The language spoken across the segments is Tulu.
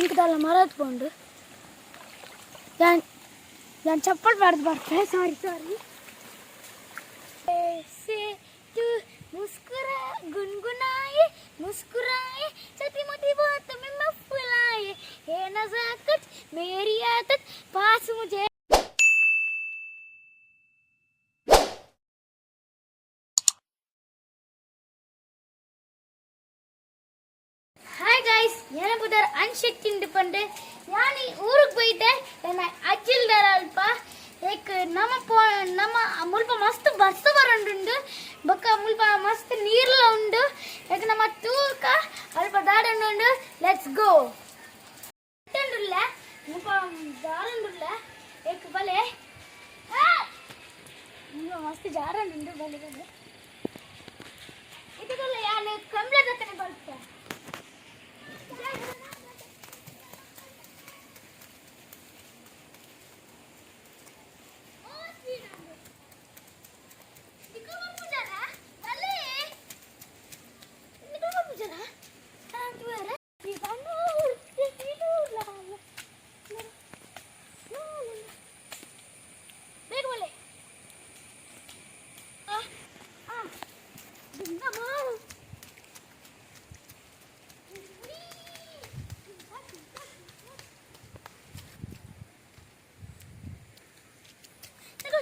ಇಂಕದಲ್ಲ ಮರತ್ ಪೋಂಡು. ಯಾನ್ ಯಾನ್ ಚಪ್ಪಲ್ ಪಾಡ್ದು ಬರ್ತೆ. ಸಾರಿ ಸಾರಿ. से तू मुस्कुरा, गुनगुनाए, मुस्कुराए, छोटी मोटी बात में मफलाए, ये नजाकत मेरी आदत, पास मुझे. ಹಾಯ್ ಗಾಯ್ಸ್, ಏನ ಪುದರ್ ಅನ್ಶಕ್ತಿ ಪಂಡೆ. ಯಾನ್ ಊರಿಗೆ ಪೋಯಿತೆ. ಎನ್ನ ಅಜ್ಜಿಲ್ದಾರ ಅಲ್ಪ. ಏಕ್ ನಮ್ಮ ಪೋ ನಮ್ಮ ಮುಲ್ಪ ಮಸ್ತ್ ಬಸ್ ಬರಂಡುಂಡು. ಬೊಕ್ಕ ಮುಲ್ಪ ಮಸ್ತ್ ನೀರ್ಲ ಉಂಡು. ಏಕ್ ನಮ್ಮ ತೂಕ ಅಲ್ಪ ದಾಡಂಡುಂಡು. Let's go. ಉಂಡುಲ್ಲ, ಮುಲ್ಪ ದಾರಂಡುಲ್ಲ. ಏಕ್ ಬಲೆ, ಮುಲ್ಪ ಮಸ್ತ್ ಜಾರಂಡುಂಡು. ಬಲೆ ಬಲೆ. ಇದಕ್ಕೆಲ್ಲ ಯಾನ್ ಕಂಬ್ಳ ದಕ್ಕನೆ ಬರುತ್ತೆ.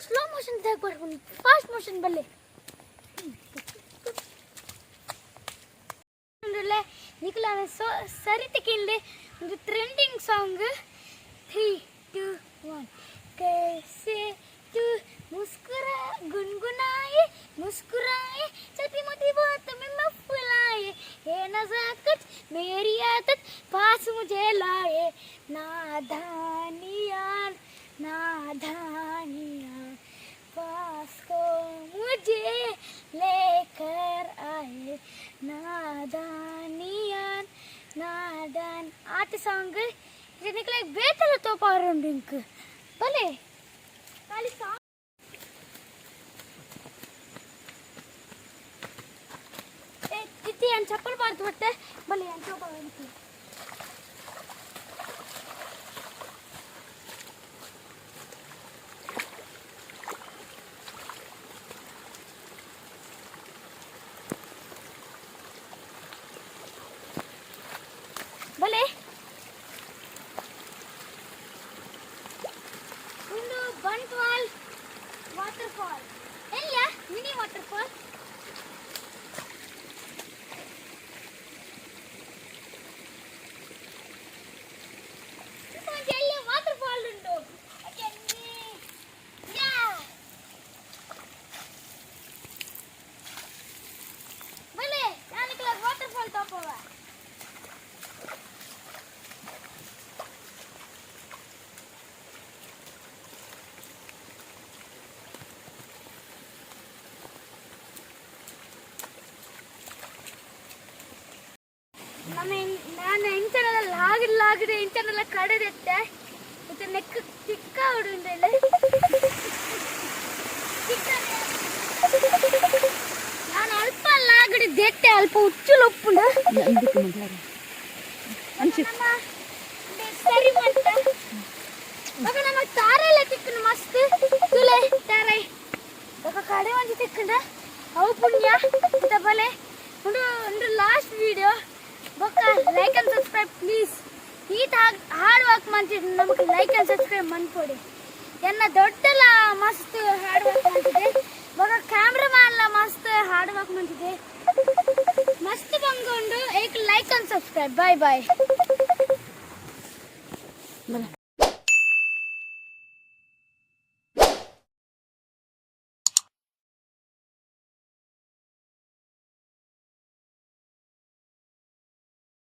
ಸ್ಲೋ ಮೋಷನ್ ಬರ್ಕೊಂಡು ಫಾಸ್ಟ್ ಮೋಷನ್ ಬಲ್ಲೆ. ನಿಕುಲಾನ ಸೊ ಸರಿತ ಕೇಳಿದೆ ಒಂದು ಟ್ರೆಂಡಿಂಗ್ ಸಾಂಗ್. 3, 2, 1. कैसे तू मुस्कुरा, गुनगुनाए, मुस्कुराए, छोटी मोटी बात में मफलाए, ये नजाकत मेरी आदत, पास मुझे लाए, नादानियान, नादानियान, पास को मुझे लेकर आए, ನಾದಾನಿಯಾನ್ ನಾದಾನ್. ಆತ ಸಾಂಗ್ ನಿಕ್ಲೆ ಬೇತಲ ತೋಪಾರುಂಡು ಇಂಕ್. ಬಲೆ ಖಾಲಿ ಸಾಂಗ್. ಏ ತಿತ್ತಿ, ಅನ್ ಚಪ್ಪಲ್ ಪಾಡ್ದು ಬತ್ತೆ. ಬಲೆ, ಅನ್ ತೋಪಾರು. ಬಲೆ. ಒಂದು ಬಂಟ್ವಾಲ್ ವಾಟರ್ ಫಾಲ್ ಎಲ್ಲ, ಮಿನಿ ವಾಟರ್ ಫಾಲ್. ಎಲ್ಲ ವಾಟರ್ ಫಾಲ್ ಉಂಟು. ಯಾ. ಬಲೆ, ನಾನು ವಾಟರ್ ಫಾಲ್ ತೋಪವ. ನಮ್ಮ ನಾನು ಎಂಚನೆಲ್ಲ ಲಾಗಡ್ ಲಾಗದೆ ಎಂಚನೆಲ್ಲ ಕಡೆದೆತ್ತೆ. ಮತ್ತೆ ನೆಕ್ ತಿಕ್ಕ ಉಂಡಲ್ಲ. ನಾನು ಅಲ್ಪ ಲಾಗಡಿ ದೆಟ್ಟೆ, ಅಲ್ಪ ಉಚ್ಚುಲು ಉಪ್ಪುಂಡು. ನಮ್ಮ ಸರಿ ಮಂತ. ಬೊಕ ನಮ್ಮ ತಾರೆಲ್ಲ ತಿಕ್ಕುಂಡು ಮಸ್ತ್. ತುಲೆ ತಾರೆ. ಬೊಕ ಕಡೆ ಒಂಜಿ ತಿಕ್ಕುಂಡ, ಅವು ಪುಣ್ಯ ಇಂತ. ಬಲೆ, ಉಂದು ಉಂದು ಲಾಸ್ಟ್ ವಿಡಿಯೋ. ಬೊಕ್ಕ ಲೈಕ್ ಅಂಡ್ ಸಬ್ಸ್ಕ್ರೈಬ್ ಪ್ಲೀಸ್. ಈತ ಹಾರ್ಡ್ ವರ್ಕ್ ಮಂತಿದ್ ನಮಕ್ ಲೈಕ್ ಅಂಡ್ ಸಬ್ಸ್ಕ್ರೈಬ್ ಮನ್ಪೊಡಿ. ಎನ್ನ ದೊಡ್ಡಲ ಮಸ್ತ್ ಹಾರ್ಡ್ ವರ್ಕ್ ಮಂತಿದೆ. ಬೊಕ ಕ್ಯಾಮ್ರಾಮ್ಯಾನ್ ಲ ಮಸ್ತ್ ಹಾರ್ಡ್ ವರ್ಕ್ ಮಂತಿದೆ. ಮಸ್ತ್ ಬಂಗ ಉಂಡು. ಏಕ್ like and subscribe. Bye boy.